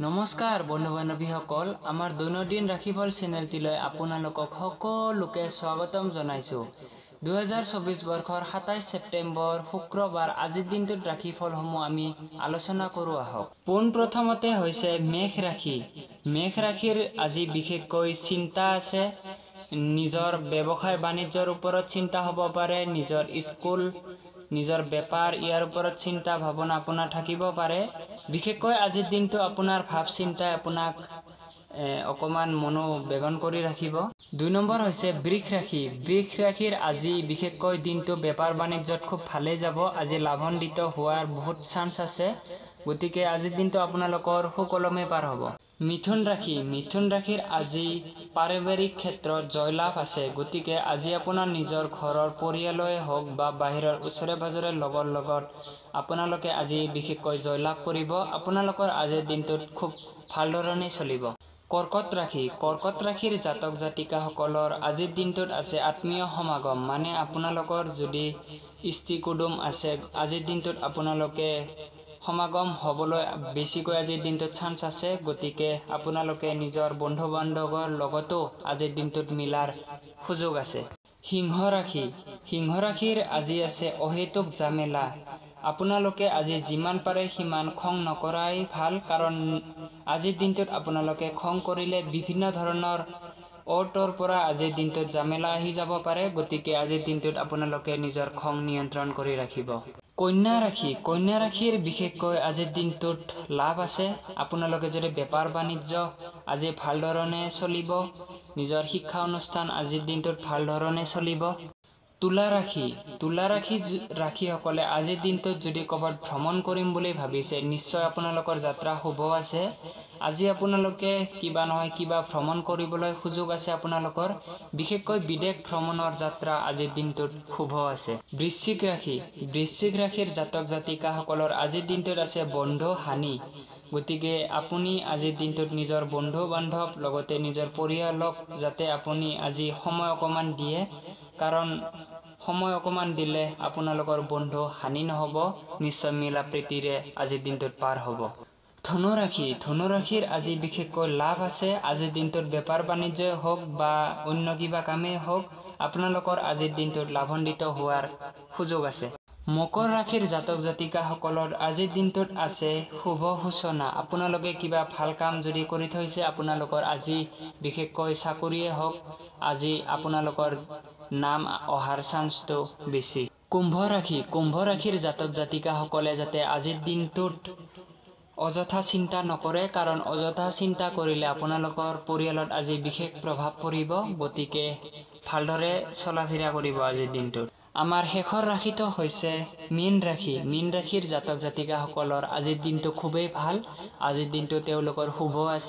নমস্কাৰ বন্ধু বান্ধৱীসকল, আমাৰ দৈনন্দিন ৰাশিফল চেনেলটিলৈ আপোনালোকক সকলোকে স্বাগতম জনাইছোঁ। 2024 বৰ্ষৰ 27 ছেপ্টেম্বৰ শুক্ৰবাৰ, আজিৰ দিনটোত ৰাশিফলসমূহ আমি আলোচনা কৰোঁ আহক। পোনপ্ৰথমতে হৈছে মেষ ৰাশি। মেষ ৰাশিৰ আজি বিশেষকৈ চিন্তা আছে। নিজৰ ব্যৱসায় বাণিজ্যৰ ওপৰত চিন্তা হ'ব পাৰে, নিজৰ স্কুল, নিজৰ বেপাৰ, ইয়াৰ ওপৰত চিন্তা ভাৱনা আপোনাৰ থাকিব পাৰে। বিশেষকৈ আজিৰ দিনটো আপোনাৰ ভাৱ চিন্তাই আপোনাক অকণমান মনোবেগন কৰি ৰাখিব। 2 নম্বৰ হৈছে বৃষ ৰাশি। বৃষ ৰাশিৰ আজি বিশেষকৈ দিনটো বেপাৰ বাণিজ্যত খুব ভালেই যাব। আজি লাভান্বিত হোৱাৰ বহুত চান্স আছে, গতিকে আজিৰ দিনটো আপোনালোকৰ সুকলমে পাৰ হ'ব। মিথুন ৰাশি। মিথুন ৰাশিৰ আজি পাৰিবাৰিক ক্ষেত্ৰত জয়লাভ আছে, গতিকে আজি আপোনাৰ নিজৰ ঘৰৰ পৰিয়ালয়ে হওক বা বাহিৰৰ ওচৰে পাজৰে লগৰ লগত আপোনালোকে আজি বিশেষকৈ জয়লাভ কৰিব। আপোনালোকৰ আজিৰ দিনটোত খুব ভাল ধৰণেই চলিব। কৰ্কট ৰাশি। কৰ্কট ৰাশিৰ জাতক জাতিকাসকলৰ আজিৰ দিনটোত আছে আত্মীয় সমাগম। মানে আপোনালোকৰ যদি ইষ্টি কুটুম আছে, আজিৰ দিনটোত আপোনালোকে সমাগম হ'বলৈ বেছিকৈ আজিৰ দিনটোত চান্স আছে, গতিকে আপোনালোকে নিজৰ বন্ধু বান্ধৱৰ লগতো আজিৰ দিনটোত মিলাৰ সুযোগ আছে। সিংহ ৰাশি। সিংহ ৰাশিৰ আজি আছে অহেতুক জামেলা। আপোনালোকে আজি যিমান পাৰে সিমান খং নকৰাই ভাল, কাৰণ আজিৰ দিনটোত আপোনালোকে খং কৰিলে বিভিন্ন ধৰণৰ অ'ৰ পৰা আজিৰ দিনটোত জামেলা আহি যাব পাৰে, গতিকে আজিৰ দিনটোত আপোনালোকে নিজৰ খং নিয়ন্ত্ৰণ কৰি ৰাখিব। কন্যা ৰাশি। কন্যা ৰাশিৰ বিশেষকৈ আজিৰ দিনটোত লাভ আছে। আপোনালোকে যদি বেপাৰ বাণিজ্য আজি ভাল ধৰণে চলিব, নিজৰ শিক্ষা অনুষ্ঠান আজিৰ দিনটোত ভাল ধৰণে চলিব। তুলা ৰাশি। তুলা ৰাশিসকলে আজিৰ দিনটোত যদি ক'ৰবাত ভ্ৰমণ কৰিম বুলি ভাবিছে, নিশ্চয় আপোনালোকৰ যাত্ৰা শুভ আছে। আজি আপোনালোকে কিবা নহয় কিবা ভ্ৰমণ কৰিবলৈ সুযোগ আছে আপোনালোকৰ, বিশেষকৈ বিদেশ ভ্ৰমণৰ যাত্ৰা আজিৰ দিনটোত শুভ আছে। বৃশ্চিক ৰাশি। বৃশ্চিক ৰাশিৰ জাতক জাতিকাসকলৰ আজিৰ দিনটোত আছে বন্ধু হানি, গতিকে আপুনি আজিৰ দিনটোত নিজৰ বন্ধু বান্ধৱ লগতে নিজৰ পৰিয়ালক যাতে আপুনি আজি সময় অকণমান দিয়ে, কাৰণ সময় অকণমান দিলে আপোনালোকৰ বন্ধু হানি নহ'ব, নিশ্চয় মিলা প্ৰীতিৰে আজিৰ দিনটোত পাৰ হ'ব। ধনুৰাশি। ধনুৰাশিৰ আজি বিশেষকৈ লাভ আছে। আজিৰ দিনটোত বেপাৰ বাণিজ্যই হওক বা অন্য কিবা কামেই হওক, আপোনালোকৰ আজিৰ দিনটোত লাভান্বিত হোৱাৰ সুযোগ আছে। মকৰ ৰাশিৰ জাতক জাতিকাসকলৰ আজিৰ দিনটোত আছে শুভ সূচনা। আপোনালোকে কিবা ভাল কাম যদি কৰি থৈছে, আপোনালোকৰ আজি বিশেষকৈ চাকৰিয়ে হওক, আজি আপোনালোকৰ নাম অহাৰ চান্সটো বেছি। কুম্ভ ৰাশি। কুম্ভ ৰাশিৰ জাতক জাতিকাসকলে যাতে আজিৰ দিনটোত অযথা চিন্তা নকৰে, কাৰণ অযথা চিন্তা কৰিলে আপোনালোকৰ পৰিয়ালত আজি বিশেষ প্ৰভাৱ পৰিব, গতিকে ভালদৰে চলা ফিৰা কৰিব আজিৰ দিনটোত। আমাৰ শেষৰ ৰাশিটো হৈছে মীন ৰাশি। মীন ৰাশিৰ জাতক জাতিকাসকলৰ আজিৰ দিনটো খুবেই ভাল। আজিৰ দিনটো তেওঁলোকৰ শুভ আছে।